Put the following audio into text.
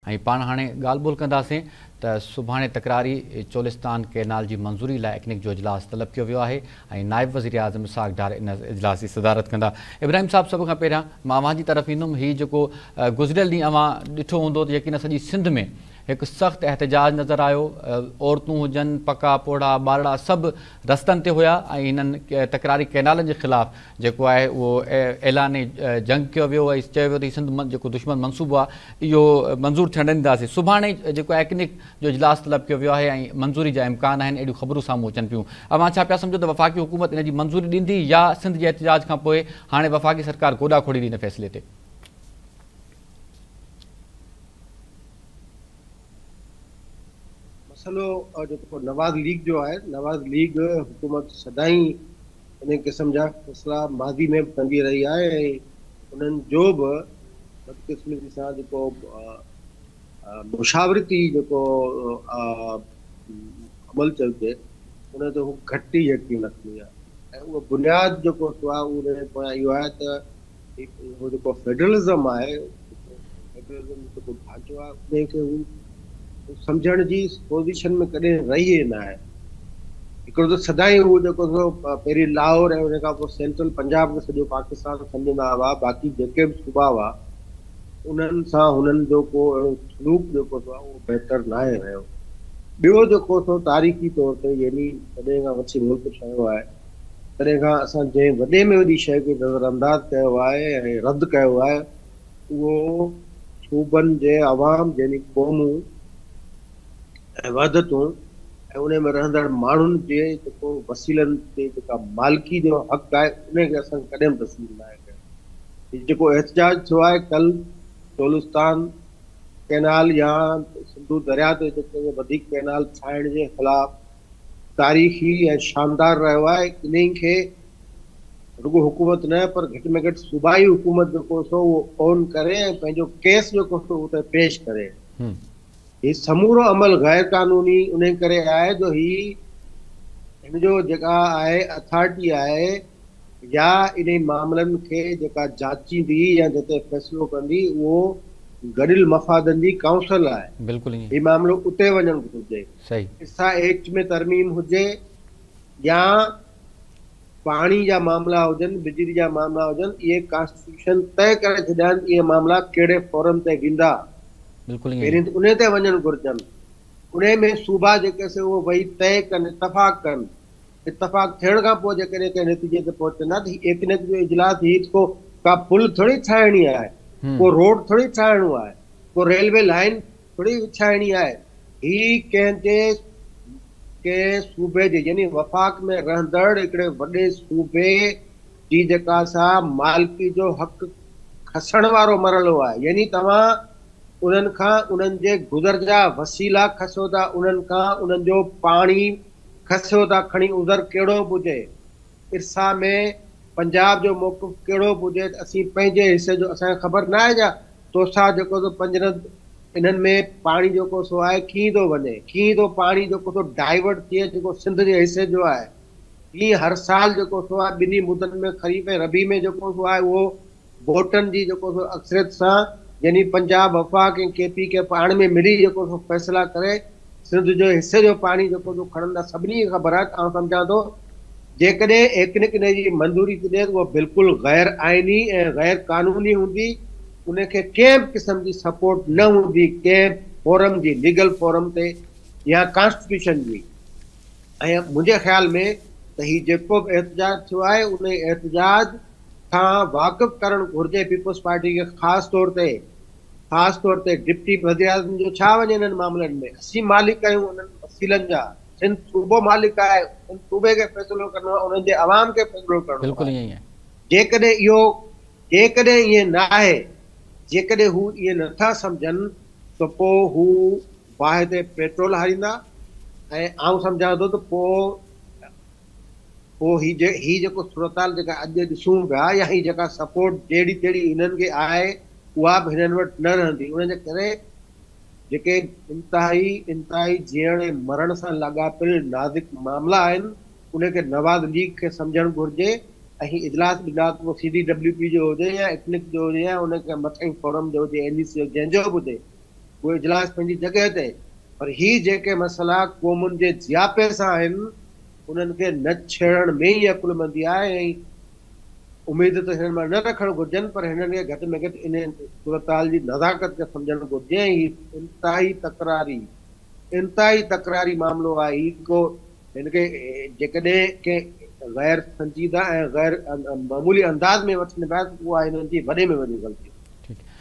۽ پاڻ هاڻي ڳالهه ٻولهه ڪنداسين ته سڀاڻي تڪراري چولستان ڪئنال جي منظوري لاء ايڪنڪ جو اجلاس طلب ڪيو ويو آهي ۽ نائب وزيراعظم اسحاق ڊار ان اجلاس جي صدارت ڪندا. ابراهيم صاحب سڀ کان پهريان مان اوهان جي طرف ايندم هي جيڪو گذريل ڏينهن اوهان ڏٺو هوندو ته يقينا سڄي سنڌ ۾ هڪ سخت احتجاج نظر آيو عورتون هجن پڪا پوڙها ٻارڙا سڀ رستن تي هيا ۽ هنن تڪراري ڪئنالن جي خلاف جيڪو آهي اهو اعلان جنگ ڪيو ويو ۽ چيو ويو ته هي سنڌ جيڪو دشمن منصوبو آهي اهو منظور ٿيڻ نه ڏينداسين. سڀاڻي جيڪو ايڪنڪ جو اجلاس طلب ڪيو ويو آهي ۽ منظوري جا امڪان آهن اهڙيون خبرون سامهون اچن پيون. اوهان ڇا پيا سمجهو ته وفاقي حڪومت ان جي منظوري ڏيندي يا سنڌ جي احتجاج کان پوء هاڻي وفاقي سرڪار گوڏا کوڙيندي ان فيصلي تي؟ مسئلو جيڪو نواز ليگ جو آهي، نواز ليگ حڪومت سدائين ان قسم جا فيصلا ماضي ۾ به ڪندي رهي آهي ۽ انهن جو به بدقسمتي سان جيڪو مشاورتي جيڪو عمل چئجي ان تي هو گهٽ ئي يقين رکندي آهي ۽ اهو بنياد جيڪو سو آهي ان جي پويان اهو آهي ته اهو جيڪو فيڊرلزم آهي فيڊرلزم جو جيڪو ڍانچو آهي ان کي هو سمجهڻ جي پوزيشن ۾ ڪڏهن رهي ئي نه آهي. هڪڙو ته سدائين هو جيڪو سو پهرين لاهور ۽ ان کان پوء سينٽرل پنجاب کي سڄو پاڪستان سمجهندا هئا، باقي جيڪي به صوبا هئا انهن سان هنن جو ڪو اهڙو سلوڪ جيڪو سو آهي اهو بهتر ناهي رهيو. ٻيو جيڪو سو تاريخي طور تي يعني جڏهن کان وٺي ملڪ ٺهيو آهي تڏهن کان اسان جنهن وڏي ۾ وڏي شيء کي نظرانداز ڪيو آهي ۽ رد ڪيو آهي اهو صوبن جي عوام يعني قومون ۽ وحدتون ۽ انهي ۾ رهندڙ ماڻهن جي جيڪو وسيلن تي جيڪا مالڪي جو حق آهي انهي کي اسان ڪڏهن به تسليم ناهي ڪيو. هي جيڪو احتجاج ٿيو آهي ڪل چولستان ڪئنال يا سنڌو درياء تي جيڪي وڌيڪ ڪئنال ٺاهڻ جي خلاف تاريخي ۽ شاندار رهيو آهي انهي کي رڳو حڪومت نه پر گهٽ ۾ گهٽ صوبائي حڪومت جيڪو سو اهو اون ڪري ۽ پنهنجو ڪيس جيڪو سو اتي پيش ڪري. هي سمورو عمل غير قانوني انهي ڪري آهي جو هي هن جو جيڪا آهي اٿارٽي آهي يا انهي معاملن کي جيڪا جاچيندي يا جتي فيصلو ڪندي اهو گڏيل مفادن جي ڪائونسل آهي. بلڪل ائين. هي معاملو اتي وڃڻ گهرجي. صحيح. ارسا ايڪٽ ۾ ترميم هجي يا پاڻي جا معاملا هجن، بجلي جا معاملا هجن، اهي ڪانسٽيٽيوشن طئي ڪري ڇڏيا آهن ته اهي معاملا ڪهڙي فورم تي ويندا. بلڪل ائين ئي. پهرين ته انهي تي وڃڻ گهرجن. انهي ۾ صوبا جيڪي سي اهو ويهي طئي ڪن، اتفاق ڪن. اتفاق ٿيڻ کان پوء جيڪڏهن ڪنهن نتيجي تي پهچندا ته هي ايڪنڪ جو اجلاس هي ڪو ڪا پل ٿوري ٺاهڻي آهي، ڪو روڊ ٿوري ٺاهڻو آهي، ڪو ريلوي لائين ٿوري وڇائڻي آهي. هي ڪنهن جي ڪنهن صوبي جي يعني وفاق ۾ رهندڙ هڪڙي وڏي صوبي جي جيڪا سا مالڪي جو حق کسڻ وارو مرحلو آهي يعني توهان انهن کان انهن جي گذر جا وسيلا کسيو ٿا انهن کان انهن جو پاڻي کسيو ٿا کڻي عذر ڪهڙو به هجي ارسا ۾ پنجاب جو موقف ڪهڙو به هجي ته اسين پنهنجي حصي جو اسان کي خبر ناهي جا توسا جيڪو سو پنجند انهن ۾ پاڻي جيڪو سو آهي ڪيئن ٿو وڃي ڪيئن ٿو پاڻي جيڪو سو ڊائيورٽ ٿئي جيڪو سنڌ جي حصي جو آهي ڪيئن هر سال جيڪو سو آهي ٻنهي مدن ۾ خريف ۽ ربيع ۾ جيڪو سو آهي اهو ووٽن جي جيڪو سو اڪثريت سان يعني پنجاب وفاق ۽ ڪي پي ڪي پاڻ ۾ ملي جيڪو سو فيصلا ڪري سنڌ جو حصي جو پاڻي جيڪو سو کڻن ٿا سڀني کي خبر آهي ته آئون سمجهان ٿو جيڪڏهن ايڪنڪ ان جي منظوري ٿي ڏئي ته اها بلڪل غير آئيني ۽ غير قانوني هوندي ان کي ڪنهن به قسم جي سپورٽ نه هوندي ڪنهن فورم جي ليگل فورم تي يا ڪانسٽيٽيوشن جي. ۽ منهنجي خيال ۾ ته هي جيڪو به احتجاج ٿيو آهي انهي احتجاج کان واقف ڪرڻ گهرجي پيپلز پارٽي کي خاص طور تي خاص طور تي ڊپٽي وزيراعظم جو ڇا وڃي انهن معاملن ۾ اسين مالڪ آهيون انهن وسيلن جا سنڌ صوبو مالڪ آهي سنڌ صوبي کي فيصلو ڪرڻو آهي انهن جي عوام کي فيصلو ڪرڻو بلڪل آهي ائين ئي آهي. جيڪڏهن اهو جيڪڏهن ائين ناهي جيڪڏهن هو ائين نٿا سمجهن ته پوء هو باهه تي پيٽرول هاريندا ۽ آئون سمجهان ٿو ته پوء پوء هي جي هي جيڪو صورتحال جيڪا اڄ ڏسون پيا يا هي جيڪا سپورٽ جهڙي تهڙي هنن کي آهي اها به هنن وٽ نه رهندي ان جي ڪري جيڪي انتهائي انتهائي جيئڻ ۽ مرڻ سان لاڳاپيل نازڪ معاملا آهن ان کي نواز ليگ کي سمجهڻ گهرجي ۽ هي اجلاس ٻجلاس پوء سي ڊي ڊبليو پي جو هجي يا ايڪنڪ جو هجي يا ان کان مٿئين فورم جو هجي اين اي سي جو جنهن جو به هجي. اهو اجلاس پنهنجي جڳهه تي پر هي جيڪي مسئلا قومن جي جياپي سان آهن انهن کي نه ڇيڙڻ ۾ ئي عقلمندي آهي ۽ اميد ته هنن مان نه رکڻ گهرجن پر هنن کي گهٽ ۾ گهٽ ان صورتحال جي نزاڪت کي سمجهڻ گهرجي ۽ هي انتهائي تڪراري انتهائي تڪراري معاملو آهي هي ڪو هن کي جيڪڏهن ڪنهن غير سنجيده ۽ غير معمولي انداز ۾ وٺن پيا ته اها هنن جي وڏي ۾ وڏي غلطي. ٺيڪ.